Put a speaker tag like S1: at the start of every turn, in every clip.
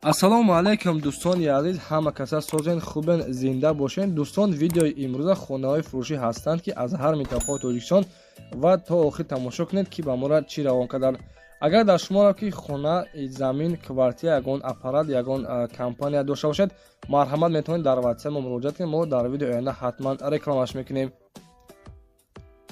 S1: Ассалому алайкум, дӯстони азиз, ҳама каса созен, хубен, зинда бошен. Дӯстон, видеои имрӯза хонаҳои фурӯшӣ ҳастанд, ки аз ҳар минтақаҳои Тоҷикистон, ва то охир тамошо кунед, ки ба мора чӣ равон карданд. Агар дар шуморо ки хона, замин, квартира, ягон аппарат, ягон компания дошта бошед, марҳамат, метавонед дар ватсап мо муроҷиат кунед. Мо дар видеои оянда ҳатман рекламаш мекунем.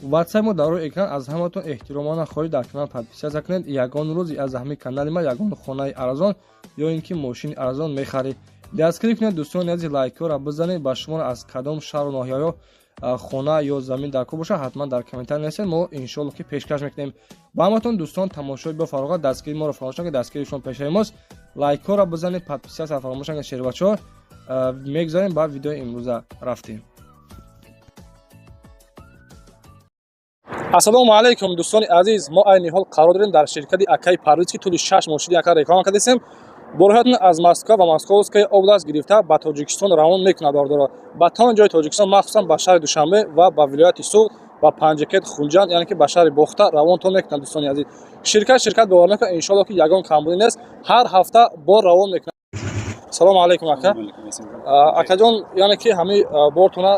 S1: Ватсап мо дар рӯи экран. Аз ҳаматон эҳтиромона хоҳиш, дар канал подписаться кунед. Ягон рӯз аз ҳамин канали ма ягон хонаи арзон ё ин ки мошини арзон мехаред. Дастгирӣ кунед, дӯстони азиз, лайкҳоро бизанед. Ба шуморо аз кадом шаҳру ноҳияҳо хона ё замин дар кор бошад, ҳатман дар комментарий нависед, мо иншоалло ки пешкаш мекунем ба ҳаматон. Дӯстон, тамошои бо фароғат, дастгирии моро фаромӯш накунед, дастгирии шумо пешаи мост. Лайкҳоро бизанед, подписаться фаромӯш накунед. Шербачаҳо, мегузарем ба видеои имрӯза, рафтем. Ассалому алайкум, дӯстони азиз. Мо айни ҳол қарор дорем дар ширкати акаи Парвиз, ки тӯли 6 моҳ шуди ака реклама кардастем. Борҳоятон аз Москва ва Московская область гирифта ба Тоҷикистон равон мекунад. Бардоро ба тамоми ҷои Тоҷикистон, махсусан ба шаҳри Душанбе ва ба вилояти Суғд, ба Панҷакент, Хунҷанд, яъне ки ба шаҳри Бохта равонтон мекунад. Дӯстони азиз, ширкат бовар накунад, иншоалло ки ягон камбудӣ нест, ҳар ҳафта бор равон мекунад. Салому алайкум, ака. Акаҷон, яъне ки ҳамин бортона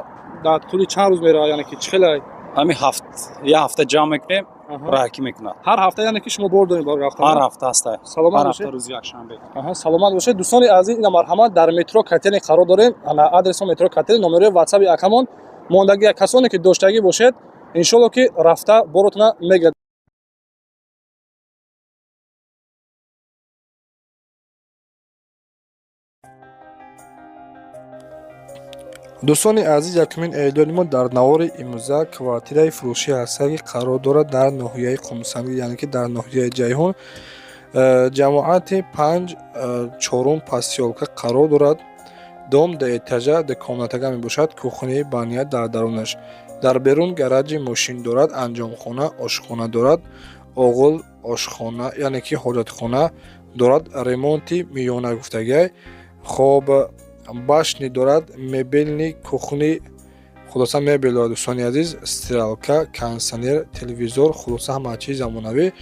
S1: дар тӯли чанд рӯз меравад, яъне ки чӣ хеле?
S2: Ҳамин ҳафт, як ҳафта ҷамъ мекунем, раҳакӣ мекунад.
S1: Ҳар ҳафта, яъне ки шумо бор доред бори рафтан?
S2: Ҳар ҳафта ҳаста.
S1: Саломат
S2: ҳар
S1: бошед.
S2: ҳафта, рӯзи якшанбе.
S1: Аҳа, саломат бошед. Дӯстони азиз, ина марҳамат, дар метро Котельный қарор дорем. Ана адреси метро Котельный, номерои ватсаби акамон мондагӣ. Касоне ки доштагӣ бошед, иншоалло ки рафта боротона мегирад. Дӯстони азиз, якумин эълони мо дар навори имрӯза квартираи фурӯшӣ ҳаста, ки қарор дорад дар ноҳияи Қумсанги, яъне ки дар ноҳияи Ҷайҳун, ҷамоати панҷ, чорум посёлка қарор дорад. Дом дуэтажа, дукомнатага мебошад. Кухняи баня дар дарунаш, дар берун гараҷи мошин дорад, анҷомхона, ошхона дорад, оғил, ошхона, яъне ки ҳоҷатхона дорад. Ремонти миёна гуфтагиай. Хоб, башни дорад, мебельный кухни, хулоса мебел дорад. Дӯстони азиз, стиралка, кондитсионер, телевизор, хулоса ҳама чизи замонавӣ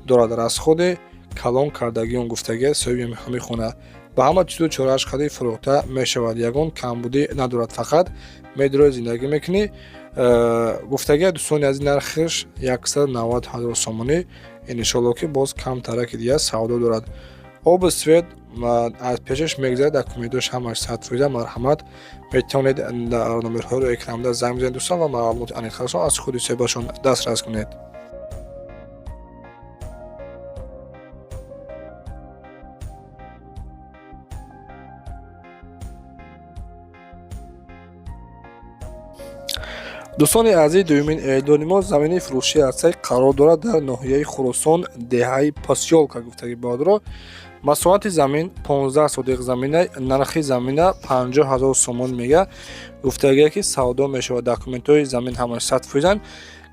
S1: дорад. Расходи калон кардагион гуфтагиай соҳиби ҳамин хона. Ба ҳама чизу чорааш қадри фурӯхта мешавад, ягон камбудӣ надорад, фақат медрои зиндагӣ мекунӣ гуфтагиай. Дӯстони азиз, нархаш 190 000 сомонӣ, иншоалло ки боз камтараки дигар савдо дорад. Обу свет аз пешаш мегузарад, документош ҳамаш 100%. Марҳамат, метавонед дар номерҳои экранда занг бизанед, дӯстон, ва маълумоти аниқтарашон аз худи соҳибашон дастрас кунед. Дӯстони азиз, дуюмин эълони мо замини фурӯшӣ ҳастае, қарор дорад дар ноҳияи Хуросон, деҳаи Посёлка гуфтаги баҳодуро. Масоҳати замин 15 сотих замина, нархи замина 50 ҳазор сомон мега гуфтагие, ки савдо мешавад. Документҳои замин ҳамаш 100%-анд.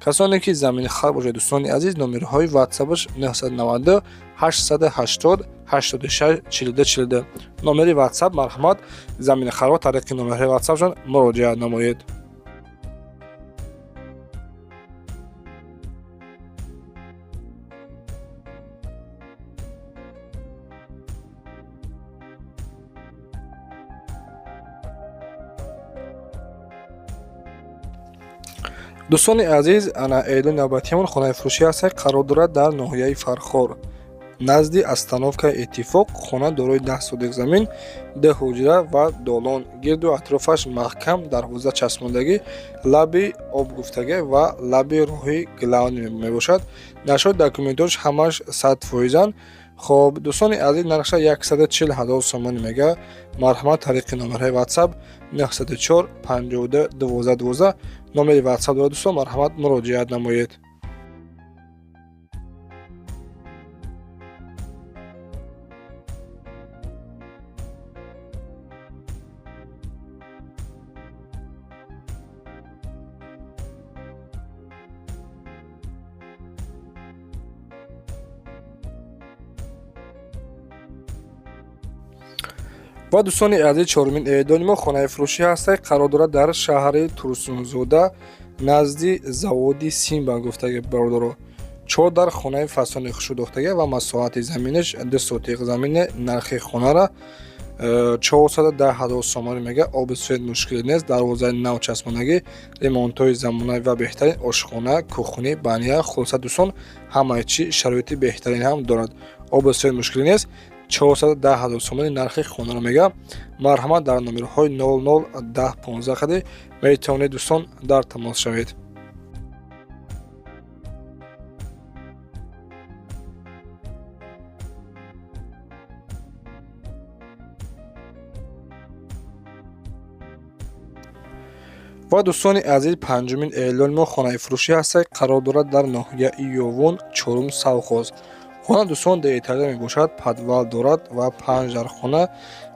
S1: Касоне ки заминхар бошед, дӯстони азиз, номерҳои ватсапаш 992 880 86 42 42, номери ватсап. Марҳамат, заминхарҳо тариқи номерҳои ватсапшон муроҷиат намоед. Дӯстони азиз, ана эълони навбатиамон хонаи фурӯшӣ ҳаста, қарор дорад дар ноҳияи Фархор, назди остановкаи Иттифоқ. Хона дорои 10 сотих замин, ду ҳуҷра ва долон, гирду атрофаш маҳкам дарвоза часпондагӣ, лаби об гуфтагӣ ва лаби роҳи главный мебошад. Нашои документош ҳамаш 100%-анд. Хоб, дӯстони азиз, нархша 140 000 сомонӣ мега. Марҳамат, тариқи номерҳои ватсап 904 52 12 12, номери ватсап дорад, дӯстон, марҳамат, муроҷиат намоед. Ва дӯстони азиз, чорумин эълони мо хонаи фурӯшӣ ҳастае, қарор дорад дар шаҳри Турсунзода, назди заводи Симба гуфтаги, бародаро. Чор дар хонаи фасони хушрӯдохтагӣ ва масоҳати заминаш 2 сотиқ замине. Нархи хонара 410 ҳазор сомонӣ мега. Оби свет мушкилӣ нест, дарвозаи нав часпонагӣ, ремонтҳои замонавӣ ва беҳтарин, ошхона, кухни, баня. Хулоса, дӯстон, ҳамаи чӣ шароити беҳтарин ҳам дорад. Оби свет мушкилӣ нест. 410 ҳазор сомонӣ нархи хонаро мега. Марҳамат, дар номерҳои 00 10 15 қади метавонед, дӯстон, дар тамос шавед. Ва, дӯстони азиз, панҷумин эълони мо хонаи фурӯшӣ ҳастад, қарор дорад дар ноҳияи Ёвон, чорум совхоз. Хона, дӯстон, дуэтажа мебошад, подвал дорад ва панҷ дар хона,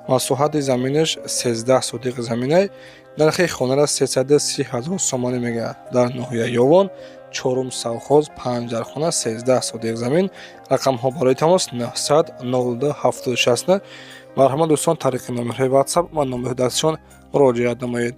S1: масоҳати заминаш 13 сотиқ заминай. Нархи хонара 330 ҳазор сомонӣ мегӯяд. Дар ноҳияи Ёвон, чорум совхоз, панҷ дар хона, 13 сотиқ замин. Рақамҳо барои тамос 900 02 769. Марҳамат, дӯстон, тариқи номерҳои WhatsApp ва номерҳои дастишон муроҷиат намоед.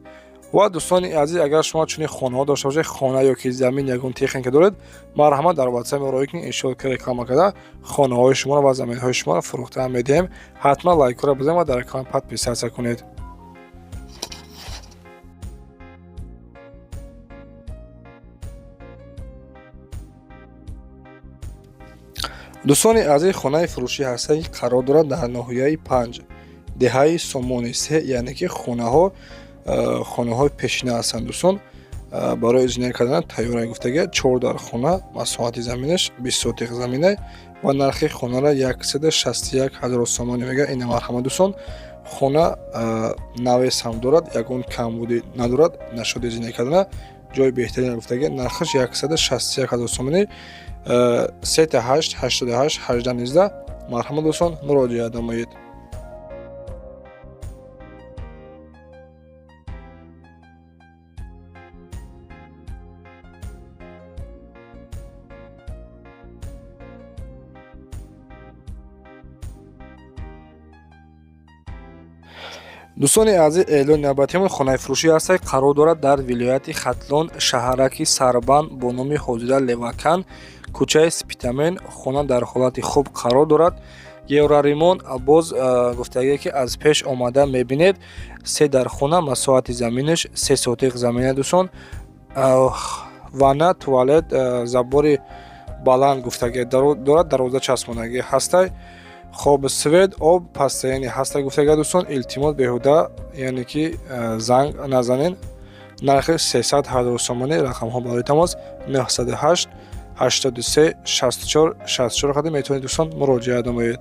S1: Ва, дӯстони азиз, агар шумо чунин хонаҳо дошта бошед, хона ё ки замин, ягон техника доред, марҳамат, дар WhatsApp роӣ кунед. Иншоалло, ки реклама карда хонаҳои шуморо ва заминҳои шуморо фурӯхта медиҳем. Ҳатман лайкҳоро бизанед ва дар канал подписаться кунед. Дӯстони азиз, хонаи фурӯшӣ ҳастад, ки қарор дорад дар ноҳияи Панҷ, деҳаи Сомони се, яъне ки хонаҳои пешина ҳастанд, дӯстон, барои инженер кардан тайёра гуфтага. Чор дар хона, масоҳати заминаш 20 сотиқ замина ва нархи хонара 161 ҳазор сомонӣ мега. Ина, марҳамат, дӯстон, хона навес ҳам дорад, ягон камбудӣ надорад. Нашуд инженер кардана ҷои беҳтарин гуфтага. Нархаш 161 ҳазор сомонӣ. Сета 8 88 18 19. Марҳамат, дӯстон, муроҷиат намоед. Дӯстони азиз, эълони навбатиамон хонаи фурӯшӣ ҳастад, қарор дорад дар вилояти Хатлон, шаҳраки Сарбанд бо номи ҳозира Левакан, кӯчаи Спитамен. Хона дар ҳолати хуб қарор дорад, евроремонт боз гуфтагие, ки аз пеш омада мебинед. Се дар хона, масоҳати заминаш 3 сотиқ замина, дӯстон, ванна, туалет, забори баланд гуфтагие дорад, дарвоза часпонагӣ ҳастай. Хоб, свет, об постоянно ҳаста гуфтага. Дӯстон, илтимос, беҳуда, яъне ки занг назанен. Нархи 300 ҳазор сомонӣ. Рақамҳо барои тамос 908 83 64 64 қадим метавонед, дӯстон, муроҷиат намоед.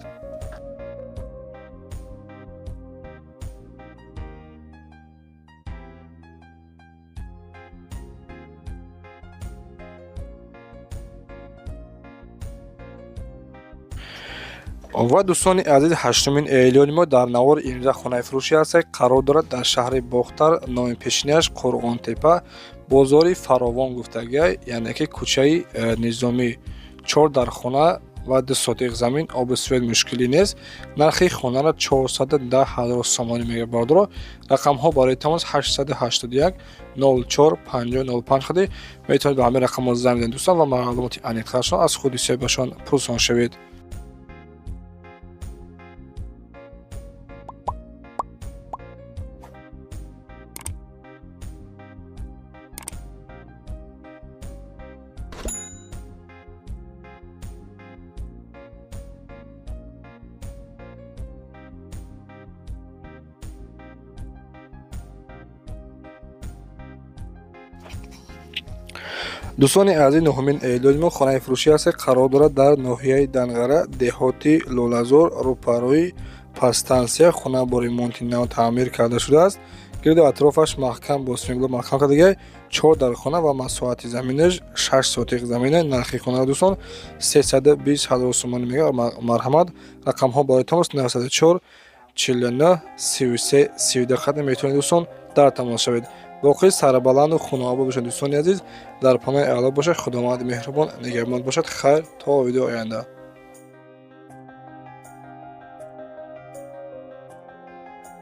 S1: Ва, дӯстони азиз, ҳаштумин эълони мо дар навори имрӯза хонаи фурӯшӣ ҳастад, қарор дорад дар шаҳри Бохтар, номи пешинааш Қурғонтепа, бозори Фаровон гуфтагиай, яъне ки кӯчаи Низомӣ. Чор дар хона ва 2 сотиқ замин, оби свет мушкилӣ нест. Нархи хонара 410 ҳазор сомонӣ мегӯяд, бародаро. Рақамҳо барои тамос 881 04 50 05 хади метавонед ба ҳамин рақамҳо занг бизанед, дӯстон, ва маълумоти аниқтарашон аз худи соҳибашон пурсон шавед. Дӯстони азиз, нуҳумин эълони мо хонаи фурӯшӣ ҳаст, қарор дорад дар ноҳияи Данғара, деҳоти Лолазор, рӯпарӯи подстансия. Хона бо ремонти нав таъмир карда шудааст, гирду атрофаш маҳкам бо свингло маҳкам кардагиай. Чор дар хона ва масоҳати заминаш 6 сотиқ замина. Нархи хонара, дӯстон, 320 ҳазор сомонӣ мега. Марҳамат, рақамҳо барои тамос 904 49 33 32 қадам метавонед, дӯстон, дар тамос шавед. Боқӣ сарбаланду хонаобод бошед, дӯстони азиз, дар паноҳи Аллоҳ бошед. Худованди меҳрубон нигаҳбон бошад. Хайр, то видеои оянда.